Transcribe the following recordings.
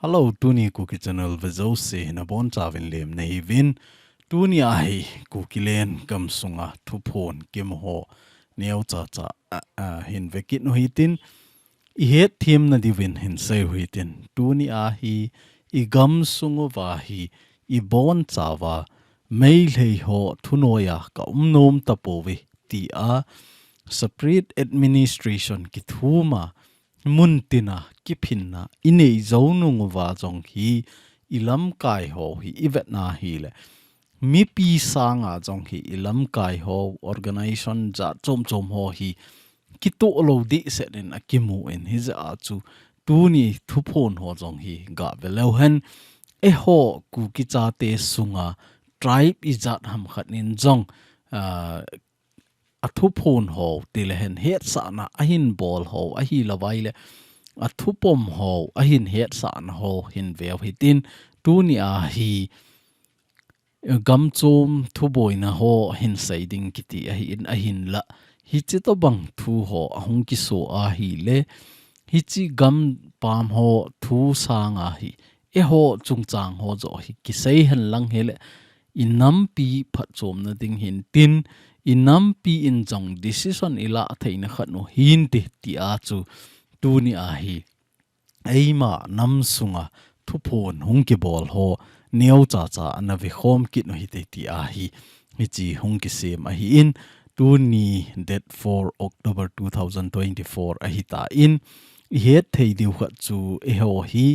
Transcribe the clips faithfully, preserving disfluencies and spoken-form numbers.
Hello, tuni Kuki Channel vejouse nabonchauvin lemna hiuvin. Tuni ahi Kukiland gamsunga thuphon kimu ho neocha cha a, a, hin vekit u hitin, ihet themna diuvin hin sei u hitin. Tuni ahi igamsung uva hi ibonchauva Meitei ho thunoiya kaum nom tapouve tia separate administration kithuma muntina kiphinna inei jou nung uva jong hi ilamkai ho hi ivetna hile mipi sanga jong hi ilamkai ho organization jat chom chom ho hi kitoh lou dehset in akimu in hijeh a chu tuni thuphon ho jong hi gave leu hen eiho Kuki chate sunga tribe ijat ham khat in jong, ah, athuphon ho tilehen hetsahna ahin bol ho ahilou vaile athupom ho ahin hetsahna ho hin veu hitin tuni ahi gamchom thuboina ho hin sei ding kiti ahin ahinla hichi tobang thu ho ahung kiso ahile hichi gampam ho thu sanga hi eiho chungchang ho joh hi kisei henlang hile inampi phatchomna ding hintin inampi in jong decision ilah theina khat u hinte tia chu tuni ahi eima namsunga thuphon hung kibol ho neocha cha ana vekhom kit u hite tia hi hichi hung kisem ahin tuni date four October two thousand twenty-four ahitan ihet thei diu khat chu eiho hi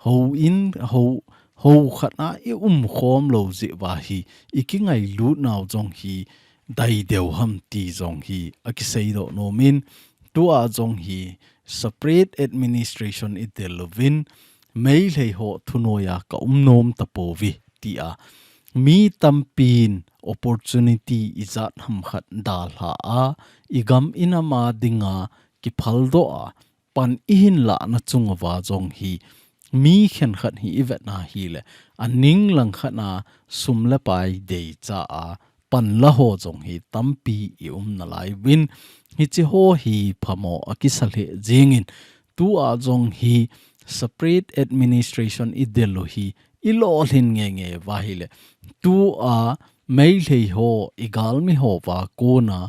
houin ho ho khat a iumkhom lou jeh uva hi ikingailut nau jong hi dai deu ham ti jong hi akisei doh nom in tua jong hi separate administration idel uvin Meitei ho thunoiya kaum nom tapouve tia mi tampin opportunity ijat ham khat dalha a igam inam a dinga kiphaldoh a pan ihin lahna chung uva jong hi mi khenkhat hi ivetna hile aning langkhat a sum le pai deicha a panla ho jong hi tampi ium nalaiuvin hichi ho hi phamo akisa lheh jengin tua jong hi separate administration idel u hi ilolhin ngenge uva hile tua Meitei ho igalmi hova kona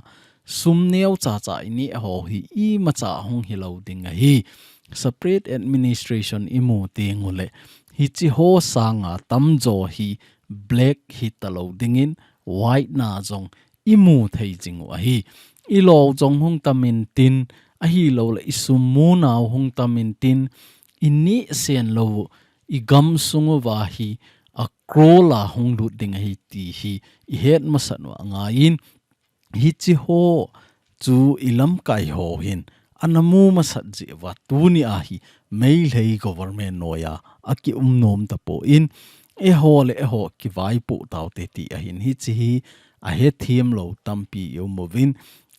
sum neocha cha ineh ho hi imacha hung hilou ding ahi separate administration imu tengule hichi ho sanga tamjo hi black hitalou dingin white na jong imu thei jing u ahi ilou jong hung tam intin ahiloule isum munau hung tam intin ineh sen lou igamsung uva hi a crore a hung lut ding ahi ti hi ihet masat u angaiyin hichi ho chu ilamkai ho hin ana mu masat jeh uva tuni ahi Meitei government noiya akium nom tapon eiho le eiho kivaipoh taute ti ahin hichi hi ahethem lou tampi ium uvin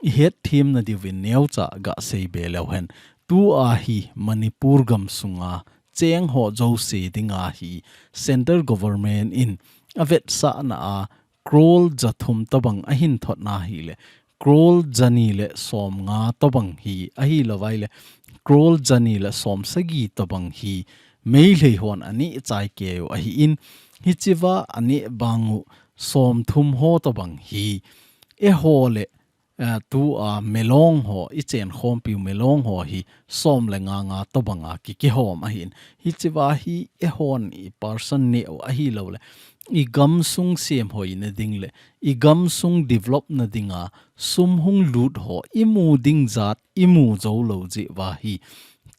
ihet themna diuvin neocha gasei be leu hen tua hi Manipur gamsunga cheng ho jouse dinga hi central government in avetsahna a crore jathum tobang ahin thotna hile crore jani le somnga tobang hi ahilou vaile crore jani le somsagi tobang hi Meitei hon aneh chai keiyu ahin hichi uva aneh bang u somthum ho tobang hi eiho le eh, tua melong ho ichen khompiu melong ho hi som le nga nga tobanga kikihom ahin hichi uva hi eihon i person neh u ahiloule igamsung semhoina ding le igamsung develop na dinga sum hung lut ho imu ding jat imu jou lou jeh uva hi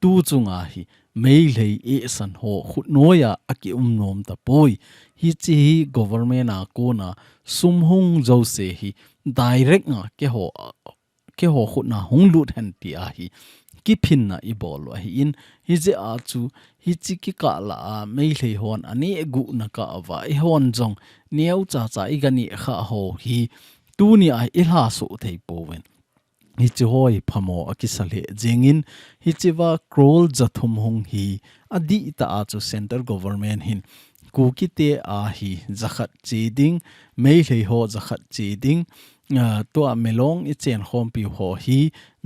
tu chunga hi Meitei eisan ho khutnoiya akium nom tapoi hichi hi government a kona sum hung jouse hi direct a keiho keiho khutna hung lut hen tia hi kiphinna ibol u ahin hijeh a chu hichi kikah lah a Meitei hon aneh guh na kah uva eihon jong neocha cha iganeh khah ho hi tuni a ilhasoh thei pouvin hichi ho hi phamo akisa lheh jengin hichi uva crore jathum hung hi adihtah a chu central government hin Kukite a hi jakhat che ding Meitei ho jakhat che ding ah, tua melong ichen khompiu ho hi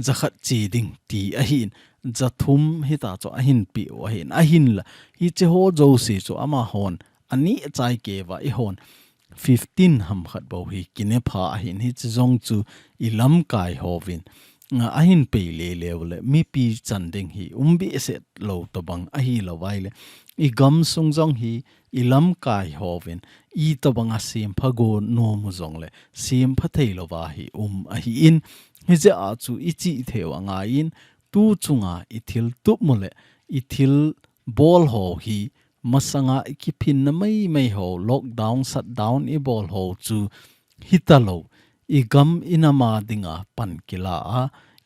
jakhat che ding ti ahin jathum hita chu ahin peh u ahin, ahinla hiche ho jouse chu amahon aneh chai kei uva, eihon fifteen ham khat bou hi kine pha ahin, hiche jong chu i lamkai hovin, a, ahin pei lele uleh mipi chan ding hi um behseh lou tobang ahilou vaileh, i gamsung jong hi i lamkai hovin itobanga sempha go nom u jongleh sempha thei louva hi um ahin, hijeh a chu i chih thei u angaiyin, tu chunga i thil tup u leh i thil bol ho hi masanga i kiphinna maimai ho, lockdown, shutdown i bol ho chu hitalou, i gam i nam a dinga pan kila a,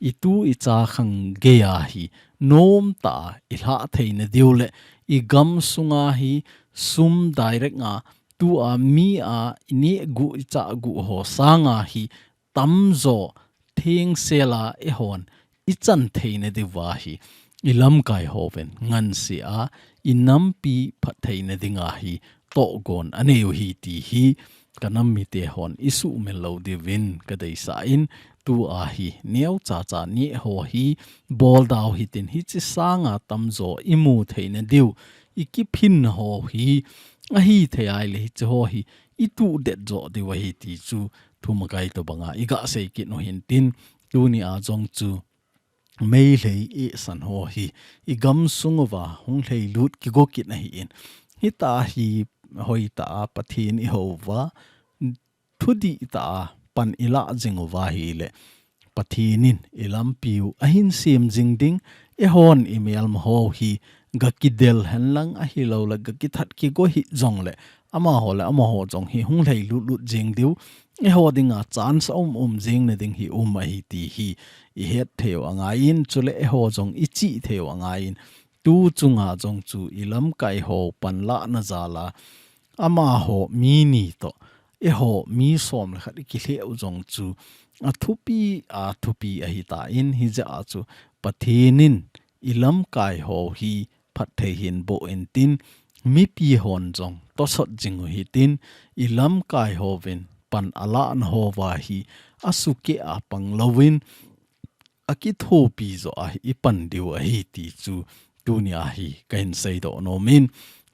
i tu i cha khang geiya hi nomtah a i lhah theina diu leh i gamsunga hi sum direct a tua mi a i neh guh i chah guh ho sanga hi tamjo thengsel a eihon i chan theina diuva hi i lamkai hovin ngansea i nampi phattheina dinga hi tohgon anei u hi ti hi ka nam mite hon i suhmil lou diuvin ka deisah in, tua hi neocha cha neh ho hi bol dau hitin, hiche sanga tamjo i mu theina diu, i kiphinna ho hi ahithei a ahileh hiche ho hi i tuh det joh diu ahi ti chu thumakai tobanga i gah sei kit u hintin, tuni a jong chu Meitei i san ho hi i gamsung uva hung lhailut kigo kit ahin, hita hi hoitah a Pathen i hou uva, thudih tah a pan i lah jing uva ahileh Pathen in i lampi u ahin sem jing ding, eihon i melma ho hi ga kidel henlang ahilouleh ga kithat kigo hih jongleh amaho le amaho jong hi hung lhailut lut jing diu, eiho dinga chance a um um jing na ding hi um ahi ti hi i het thei u angaiyin, chuleh eiho jong i chih thei u angaiyin, tu chunga jong chu i lamkai ho pan lahna jal a amaho mi ni toh eiho mi som le khat i kilheh u jong chu athupi, athupi ahitan, hijeh a chu Pathen in i lamkai ho hi phatthei hin boh intin, mipi hon jong tosot jing u hitin, i lamkai hovin pan alahna houva hi asukeh a pang louvin, akithopi joh a i pan diu ahi ti chu tunia hi kahin seidoh nomin,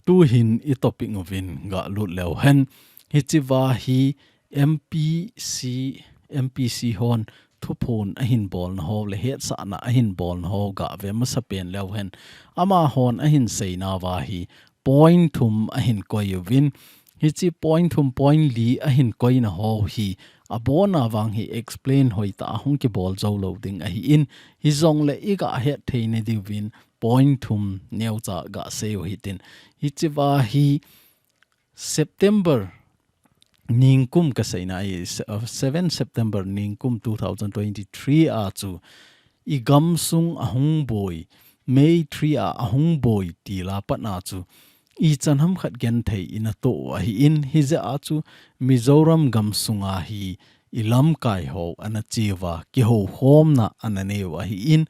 tuhin i topic uvin galut leu hen, hichea hi M P C, M P C hon thuphon ahin bolna ho le hetsahna ahin bolna ho gave masapen leu hen, amahon ahin seinauva hi point thum ahin koi uvin, hiche point thum point li ahin koina ho hi abona vang hi explain hoitah a hung kibol jou lou ding ahin, hijongle i gahet theina diuvin point thum neocha gasei u hitin, hichea hi September ningkum kaseina ahi, se-, uh, seven September ningkum two thousand twenty-three a chu i gamsung ahung boi, May three a ahung boi tila patna chu ichan ham khat genthei ina toh u ahin, hijeh a chu Mizoram gamsunga hi i lamkai ho ana cheuva, kihoukhomna ana neiu ahin,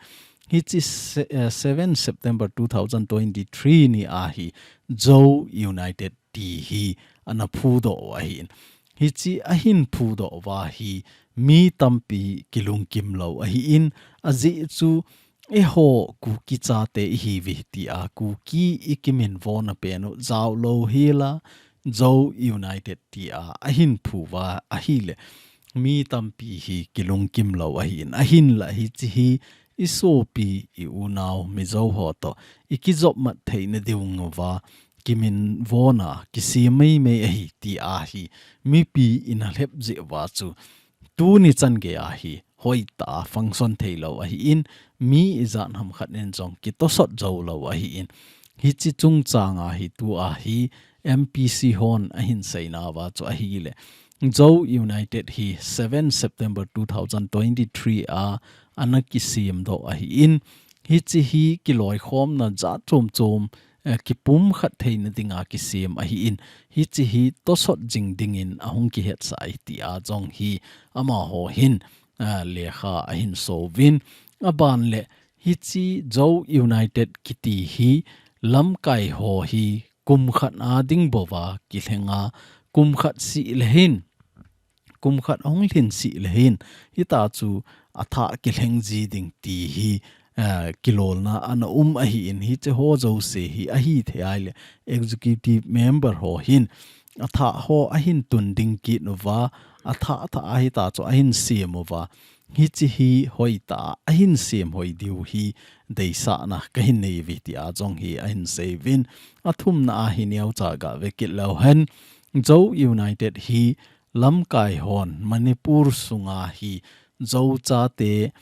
hiche se-, eh, seven September two thousand twenty-three nia hi Zo United ti hi ana phudoh u ahin. Hiche ahin phudoh uva hi mi tampi kilungkim lou ahin, ajeh chu eiho Kuki chate ihiuve tia Kuki i kiminvona pen u jao lou hela, Zo United tia ahin phuva ahile, mi tampi hi kilungkim lou ahin, ahinla hiche hi i sopi i unau Mizo ho toh i kijopmat theina diuva kiminvona kisem maimai ahi tia hi mipi ina lhep jeh uva chu tuni chan geiya hi hoitah a function thei lou ahin, mi ijat ham khat in jong kitosot jou lou ahin, hiche chungchanga hi tua hi M P C hon ahin seinauva chu ahile, Zo United hi seven September two thousand twenty-three a ana kisemdoh ahin, hiche hi kiloikhomna jat chom chom, eh, kipumkhat theina dinga kisem ahin, hiche hi tosot jing dingin ahung kihetsah ahi tia jong hi amaho hin, eh, lekha ahin souvin, aban le hiche Zo United kiti hi lamkai ho hi kum khat a ding bouva kilhenga, kum khat sih le hin, kum khat ahung lhin sih le hin, hita chu athah kilheng ji ding ti hi eh, kilolna ana um ahin, hiche ho jouse hi ahithei ahile executive member ho hin athah ho ahin tun ding kit uva, athah thah a hita chu ahin sem uva, hiche hi hoitah a ahin sem hoi diu hi deisahna kahin nei uve tia jong hi ahin sei uvin. Athumna a hi neocha gah ve kit leu hen, Zo United hi lamkai hon Manipur sunga hi Zo chate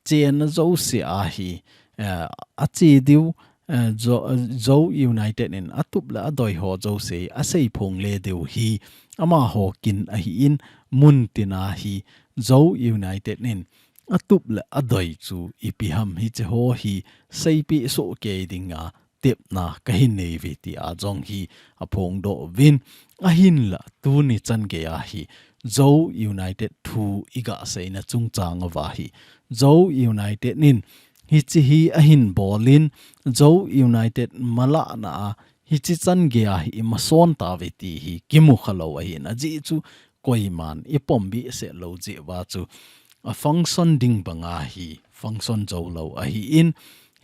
chenna jouse a hi, eh, ache diu, eh, Zo, Zo United in atup le adoi ho jouse asei phong le diu hi amaho kin ahin, muntina hi Zo United in atup le adoi chu ipi ham hiche ho hi seipeh soh kei dinga tepna kahin nei uve tia jong hi aphongdoh uvin. Ahinla tuni chan geiya hi Zo United thu igah seina chungchang uva hi Zo United in hiche hi ahin bolin, Zo United malahna a hiche chan geiya hi imason tauve ti hi kimu khalou ahin, ajeh chu koiman ipom behseh lou jeh uva chu afunction ding banga hi function jou lou ahin,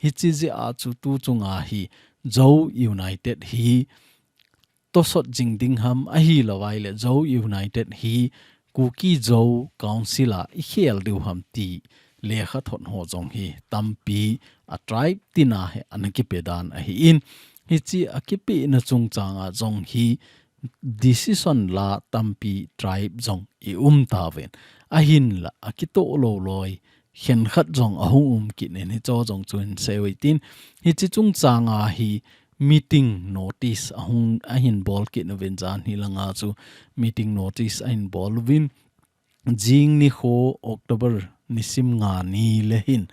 hiche jeh a chu tu chunga hi Zo United hi tosot jing ding ham ahilou ahile Zo United hi Kuki Zo Council a ikhel diu ham ti lekhathot ho jong hi tampi a tribe tina hi ana kipe dan ahin, hiche akipehna chungchang a jong hi decision la tampi tribe jong ium tauvin. Ahinla akitoh lou loi khenkhat jong ahung um kit in hicho jong chu hin sei uve tin, hiche chungchang a hi meeting notice ahung ahin bol kit uvin, jan hi langa chu meeting notice ahin bol uvin, jing nikho October nisim nga ni le hin,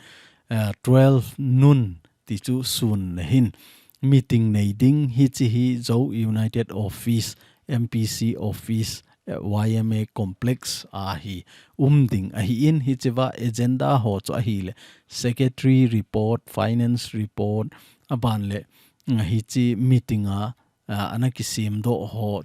eh, twelve noon ti chu sun le hin meeting nei ding hiche hi Zo United Office, M P C Office, eh, Y M A Complex a hi um ding ahin, hiche va agenda ho chu ahile Secretary Report, Finance Report, aban le, mm, hiche meeting a, ah, ana kisemdoh ho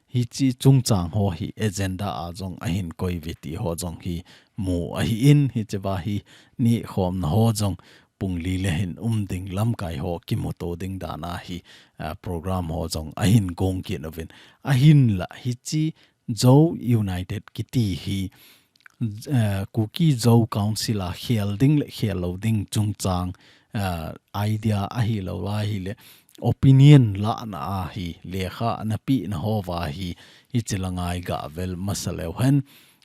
hiche chungchang ho hi agenda a jong ahin koi uve ti ho jong hi mu ahin, hiche va hi nehkhomna ho jong pung li le hin um ding, lamkai ho kimuto ding dan a hi, ah, program ho jong ahin gong kit uvin. Ahinla hiche Zo United kiti hi, eh, Kuki Zo Council a khel ding le khel lou ding chungchang, eh, idea ahilou ahile opinion lahna a hi lekha ana pehna ho va hi, hiche langa igah vel masa leu hen,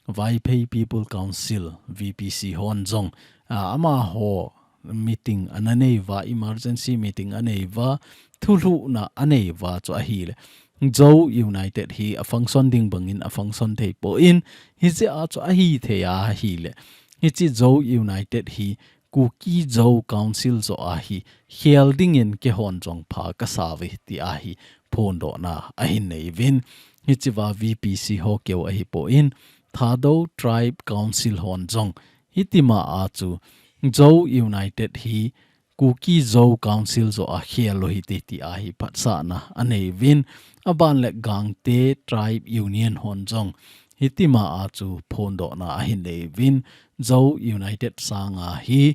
Vaiphei People Council, V P C hon jong, ah, amaho meeting ana nei uva, emergency meeting anei uva, thulhuhna anei uva chu ahile Zo United hi afunction ding bangin afunction thei poi, hiche a chu ahithei ahile hiche Zo United hi Kuki Zo Council joh a hi khel dingin keihon jong pha kasa uve ti a hi phondohna ahin nei uvin, hiche va V P C ho keu ahipoi, Thadou Tribe Council hon jong hitima a chu Zo United hi Kuki Zo Council joh a khel u hite ti a hi phatsahna anei uvin, aban le Gangte Tribe Union hon jong hitima a chu phondohna ahin nei uvin, Zo United sanga hi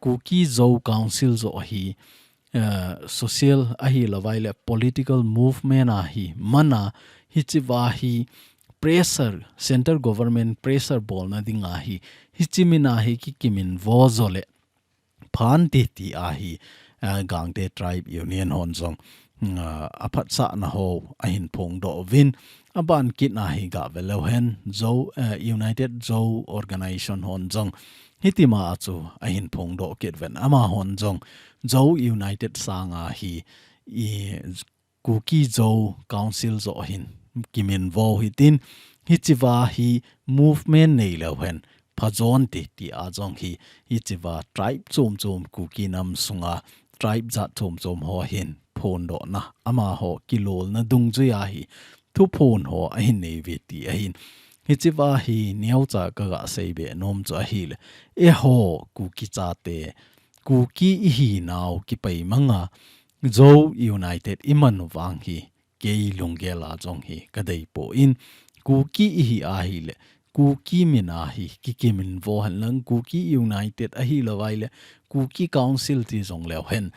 Kuki Zo Council joh hi, eh, social ahilou ahile political movement a hi mana hiche va hi pressure, central government pressure bolna dinga hi, hiche mina hi kikimin vo jo le phan ti ti a hi, eh, Gangte Tribe Union hon jong, mm, ah, aphatsahna ho ahin phongdoh uvin, aban kit a hi gah ve leu hen, Zo, eh, United Zo Organization hon jong hitima a chu ahin phongdoh kit uvin, amahon jong Zo United sanga hi i Kuki Zo Council joh hin kimin vo hitin, hiche va hi movement nei leu hen phajon ti ti a jong hi, hiche va tribe chom chom Kuki nam sunga tribe jat chom chom ho hin phondohna, amaho kilolna dungjui a hi thuphon ho ahin nei uve ti ahin. Hiche va hi neocha kagah sei be nom chu ahile, eiho Kuki chate, Kuki ihinau kipai manga Zo United iman u vang hi kei lunggel a jong hi kadei poi, Kuki ihi ahile Kuki min a hi kikiminvo hen lang, Kuki United ahilouva ahile Kuki Council ti jong leu hen,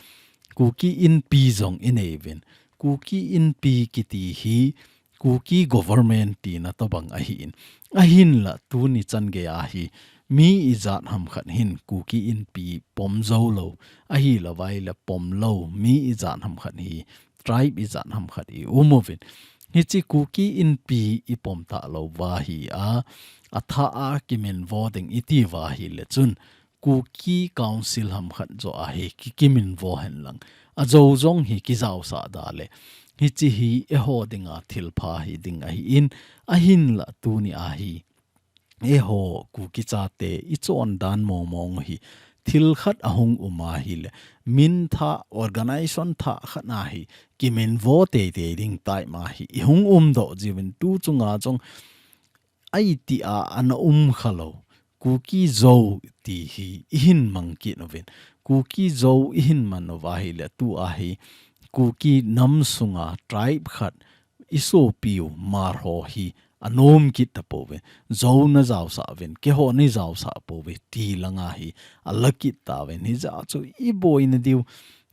Kuki Inpi jong inei uvin. Kuki Inpi kiti hi Kuki government tina tobang ahin. Ahinla tuni chan gei a hi mi ijat ham khat hin Kuki Inpi pom jou lou, ahilouva ahile pom lou mi ijat ham khat hi, tribe ijat ham khat i um uvin. Hiche Kuki Inpi i pom talou va hi a, athah a kiminvo ding iti uva ahile chun, Kuki Council ham khat joh a hi kikiminvo hen lang, ajo jong hi kijaosah da le, hiche hi eiho dinga thilpha hiding ahin, ahinla tuni a hi eiho Kuki chate i chondan mong mong hi thil khat ahung um ahile, min thah, organization thah khat a hi kiminvo teitei ding type ma hi i hung umdoh jiuvin, tu chunga jong aiti a ana um khalou Kuki Zo ti hi i hin mang kit uvin. Kuki Zo i hin man uva ahile tu a hi Kuki nam sunga tribe khat i sopiu Hmar ho hi anom kit tapouvin. Zo najaosah uvin, keiho neijaosah pouve ti langa hi ala kit tauvin. Hijeh a chu i boina diu,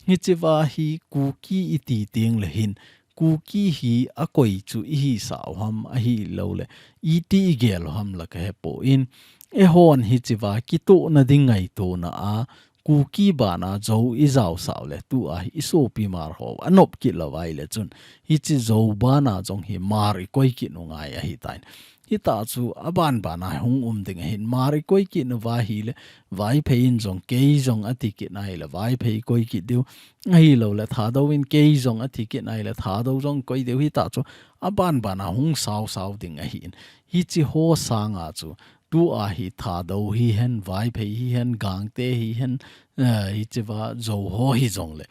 hiche va hi Kuki iti teng le hin, Kuki hi akoi chu i hisah u ham ahilouleh, iti i gel u ham la ka hepon. Eihon hiche va kitohna ding ngaitona a, Kuki bana Zo i jaosah u le tu a hi i sopi Hmar ho anop kit lou vai le chun, hiche Zo bana jong hi Hmar i koi kit u ngai ahitan. Hita chu aban bana hung um ding ahin, Hmar i koi kit u va ahile, Vaiphei in jong kei jong ati kit nai le Vaiphei koi kit diu. Ahilouleh Thadou in kei jong ati kit nai le Thadou jong koi diu. Hita chu aban bana hung sao sao ding ahin. Hiche ho sanga chu tu a hi Thadou hihen, Vaiphei hihen, Gangte hihen, eh, hiche va Zo ho hijongle,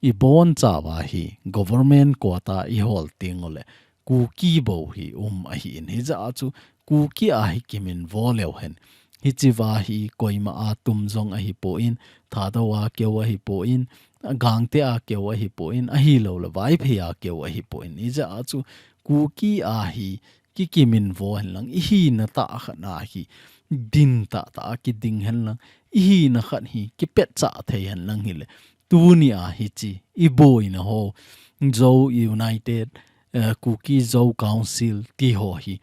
i boncha va hi government quota i hol teng ule, Kuki bou hi um ahin. Hijeh a chu Kuki a hi kiminvo leu hen, hiche va hi koima a tum jong ahipon, Thadou a keu ahipon, Gangte a keu ahipon, ahilouleh Vaiphei a keu ahipon. Hijeh a chu Kuki a hi kikiminvo hen lang, i hina tah khat a hi din tahtah a kiding hen lang, i hina khat hi kipetcha thei hen lang hile, tuni a hiche i boina ho, Zo United, eh, Kuki Zo Council ti ho hi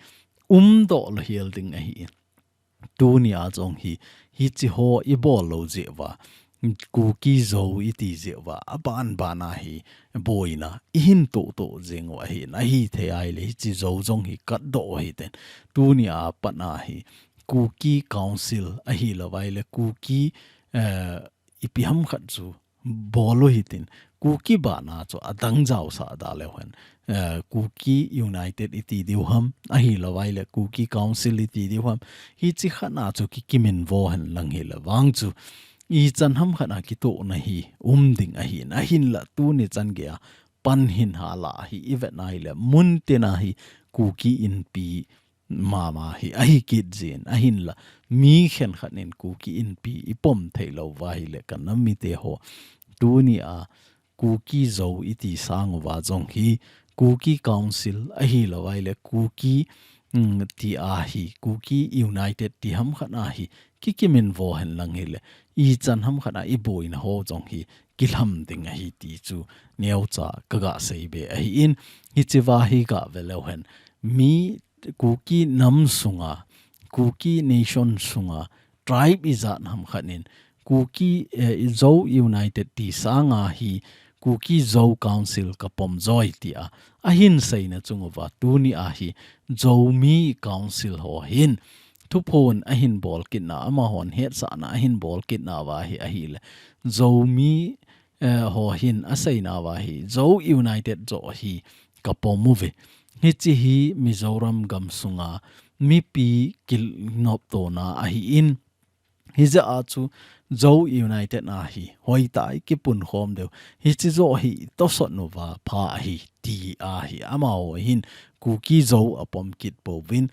umdoh lou hel ding ahin. Tuni a jong hi, hiche ho i bol lou jeh uva, Kuki Zo i ti jeh uva, aban bana hi boina i hin toh toh jeng u ahin, ahithei ahile hiche Zo jong hi katdoh u hiten. Tuni a pat a hi Kuki Council ahilou vai le Kuki, eh, ipi ham khat chu bol u hitin, Kuki bana chu adang jaosah da leu hen, eh, Kuki United i ti diu ham, ahilou vai le Kuki Council i ti diu ham, hiche khat a chu kikiminvo hen lang hile vang chu, ichan ham khat a kitohna hi um ding ahin, ahinla tuni chan gei a pan hin hala hi i vet nai le, mun tin a hi Kuki Inpi mama hi ahi kit jin, ahinla mi khenkhat in Kuki Inpi i pom thei lou va ahile, ka nam mite ho, tuni a Kuki Zo i ti sang uva jong hi Kuki Council ahilou vai le Kuki, mm, ti a hi Kuki United ti ham khat a hi kikiminvo hen lang hile, ichan ham khat a i boina ho jong hi kilham ding ahi ti chu neocha ka ga sei be ahin, hiche va hi ga ve leu hen, mi Kuki nam sunga, Kuki Nation sunga, tribe ijat ham khat in, Kuki, eh, Zo United ti sanga hi, Kuki Zo Council ka pom joi ti a, ahin seina chung uva, tuni a hi, Zomi Council ho hin, thuphon ahin bol kitna, amahon hetsahna ahin bol kitna va hi ahile, Zomi eh, ho hin aseina va hi, Zo United joh hi ka pom uve. Hiche hi Mizoram gam sunga mipi kinoptona ahin, hijeh a chu Zo United a hi hoitah a i kipunkhom diu. Hiche joh hi i tosot uva pha ahi ti a hi, amaho hin Kuki Zo apom kit pouvin,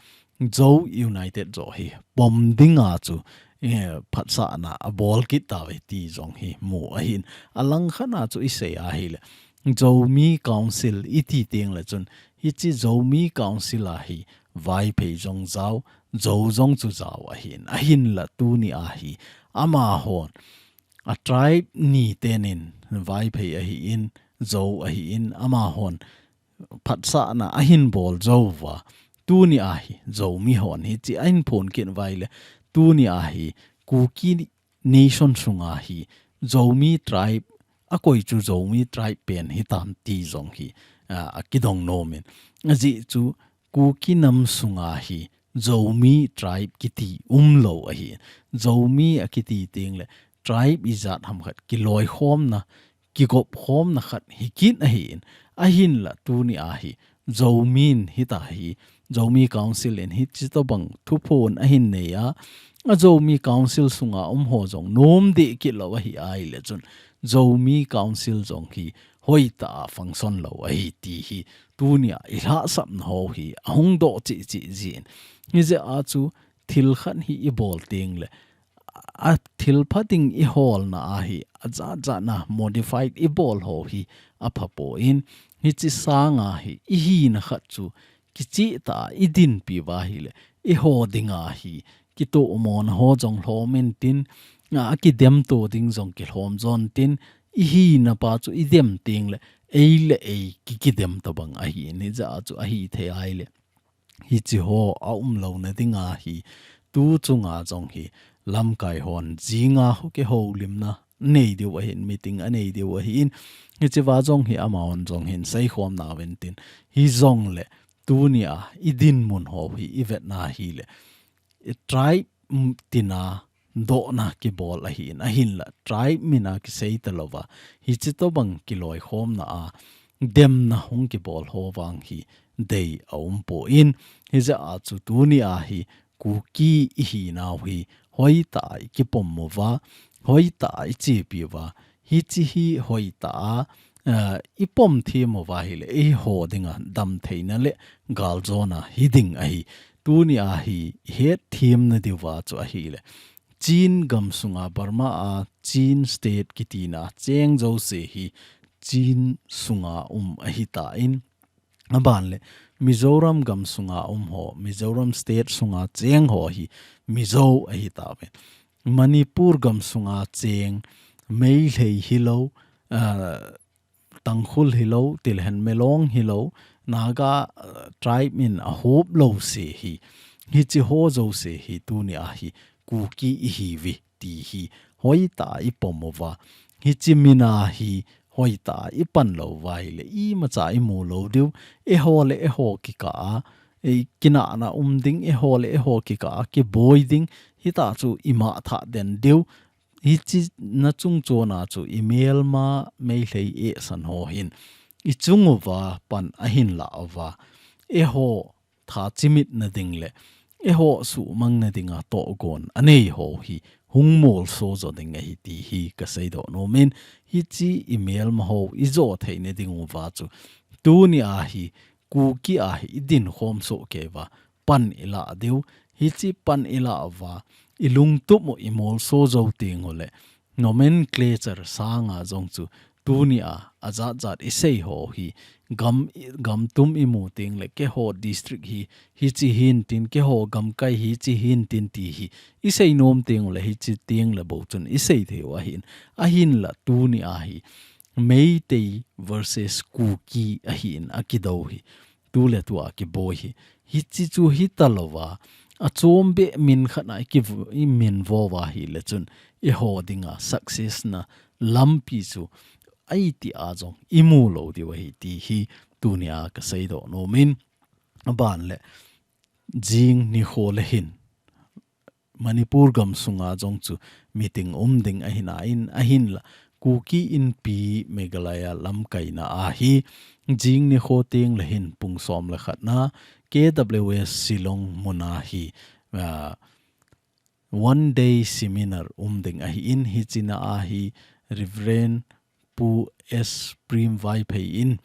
Zo United joh hi pom dinga chu, eh, phatsahna abol kit tauve ti jong hi mu ahin. Alang khat a chu i sei ahile, Zomi Council i ti teng le chun, hiche Zomi Council a hi Vaiphei jong jao, Zo jong chu jao ahin, ahinla tuni a hi amahon a tribe ni tenin Vaiphei ahin, Zo ahin, amahon phatsahna ahin bol jou uva, tuni a hi Zomi hon hichi ahin phon kit uva ahile, tuni a hi Kuki nation sunga hi Zomi tribe, a koi chu Zomi tribe pen hitam ti jong hi, a, akidong nomin. Ajeh chu Kuki nam sunga hi Zomi tribe kiti umlou ahi. Zomi akiti tengle tribe ijat ham khat kiloikhomna, kigopkhomna khat hi kit ahin. Ahinla tuni a hi Zomin hita hi, Zomi Council in hichi tobang thuphon ahin nei a, a Zomi Council sunga um ho jong nom deh kit lou ahi ahile chun, Zomi Council jong hi hoitah a function lou ahi ti hi tuni a i lhahsapna ho hi ahung doh cheh cheh jin. Hijeh a chu thil khat hi i bol tengle, a thil pha ding i holna a hi, ajat jat na modified i bol ho hi apha poi. Hichi sanga hi i hina khat chu kicheh tah a i dinpi uva ahile, i ho dinga hi kitoh mona ho jong lhom intin, a, a kidem to ding jong kilhom jon tin, i hina pa chu i dem tengle, ei le ei ki, kidem tobang ahin, hijeh a chu ahithei ahile, hichi ho aum louna dinga hi, tu chunga jong hi lamkai hon jinga ho kihoulimna nei diu ahin, meeting anei diu ahin, hichi uva jong hi amahon jong hin seikhom nauvin tin, hijongle tuni a i dinmun ho hi i vetna ahile, i tribe, mm, tina dohna kibol ahin, ahinla tribe mina kisei talou va, hichi tobang kiloikhomna a demna hung kibol ho vang hi dei aum poi. Hijeh a chu tuni a hi Kuki i hinau hi hoitah a i kipom uva, hoitah a i chepi uva, hichi hi hoitah a, eh, i pom them uva ahile, i ho dinga damtheina le galjona hi ding ahi. Tuni a hi i het themna diuva chu ahile, Chin gam sunga, Burma a Chin state kitina cheng jouse hi Chin sunga um ahitan, aban le Mizoram gam sunga um ho, Mizoram state sunga cheng ho hi Mizo ahitauve. Manipur gam sunga cheng Meitei hilou, ah, Tangkhul hilou, tilhen Melong hilou, Naga, ah, tribe min ahop louse hi, hichi ho jouse hi tuni a hi Kuki ihiuve ti hi hoitah a i pom uva, hichi mina hi hoitah a i pan lou uva ahile, imacha i mu lou diu, eiho le eiho kikah a, ei kinahna um ding, eiho le eiho kikah a kiboi ding, hita chu i mah thah den diu, hichi na chung chon a chu i melma Meitei eisan ho hin i chung uva pan ahin la uva, eiho tha chimitna ding le eiho suhmangna dinga tohgon anei ho hi hung molso jo ding ahi ti hi ka seidoh nomin, hichi i melma ho i jo theina diuva chu tuni a hi Kuki a hi i dinkhom soh kei uva pan i lah diu, hichi pan i lah uva i lungtup u i molso jou teng ule nomenclature sanga jong chu tuni a, ajat jat i sei ho hi, gam, gam tum i mu teng le, keiho district hi, hichi hintin, keiho gamkai hichi hintin ti hi, i sei nom teng ule, hichi teng le bou chun i sei thei u ahin, ahin la tuni a hi, Meitei versus Kuki ahin, a kido hi, tu le tu a kiboi hi, hichi chu hita louva, a chom be min khat na i ki v-, i min vo uva ahile chun, eiho dinga success na lampi chu, aiti a jong i mu lou diu ahi ti hi tuni a ka seidoh nomin, aban le jing nikho le hin Manipur gam sunga jong chu meeting um ding ahi nain, ahin la Kuki Inpi Meghalaya lamkaina a hi jing nikho teng le hin pung som le khat na K W S Shillong mun a hi, ah, one day seminar um ding ahin, hichi na a hi Reverend Pu S Prem Vaiphei in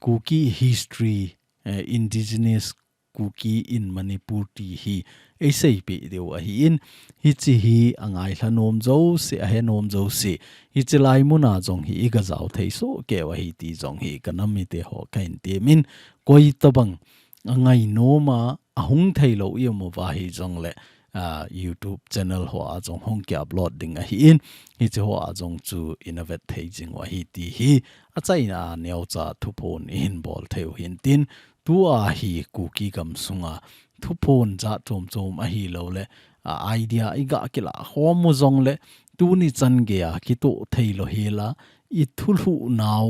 Kuki history, eh, indigenous Kuki in Manipur ti hi ei seipeh diu ahin, hichi hi a ngailha nom jouse, a he nom jouse, hichi lai mun a jong hi i ga jao thei soh kei u ahi ti jong hi ka nam mite ho ka hin temin, koi tabang a ngai nom a, ahung thei lou i um uva hijongle, ah, YouTube channel hoa jong hung ki upload ding ahin, hiche hoa jong chu ina vet thei jing u ahi ti hi achaina a neocha thuphon ihin bol thei u hintin, tua hi Kuki gamsunga thuphon jat chom chom ahilouleh, ah, idea i ga kila khom u jongle, tuni chan geiya kitoh thei lou hela, i thulhuh nau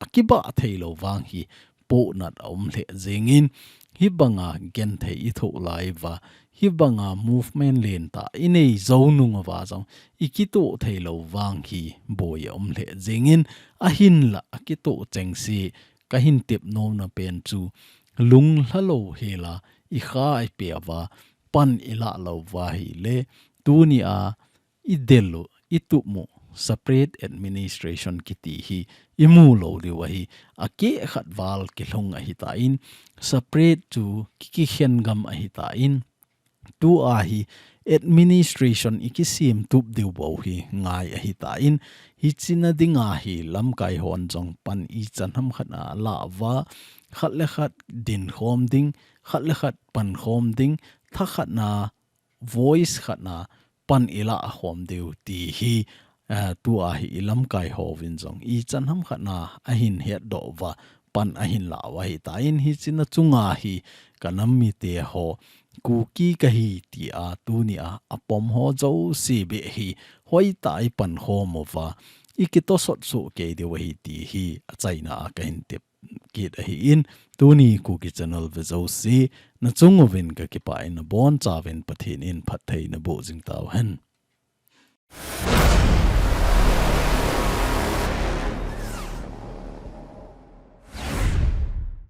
akibah thei lou vang hi pohnat a um lheh jingin, hibanga genthei i thoh lai uva, hibanga movement lentah i nei jou nung uva jong i kitoh thei lou vang hi boi a um lheh jingin, ahinla akitoh chengse kahin tep nomna pen chu lunglha lou hela i kha i pe uva pan i lah lou uva hile, tunia i del u, i tup u, separate administration kiti hi i mu lou diu ahi, akeh khat val kilhung ahitan, separate chu ki, kikhen gam ahitan, tua hi administration i kisem tup diu bou hi ngai ahitan, hichena dinga hi lamkai hon jong pan ichan hamkhat a lah uva, khat le khat dinkhom ding, khat le khat pankhom ding, thakhatna voice khatna pan i lah khom diu ti hi, eh, tua hi i lamkai hovin jong ichan hamkhat a ahin hetdoh uva pan ahin lah u ahitan, hichena chunga hi ka nam mite ho Kuki kahi tia tunia apom ho jouse beh hi hoitah a i pankhom uva i kitosot soh kei diu ahi ti hi achaina a kahin tep kit ahin, tuni Kuki Channel ve jouse, nachung uvin kakipah in, nabonchauvin Pathen in phatthei naboh jing tauhen.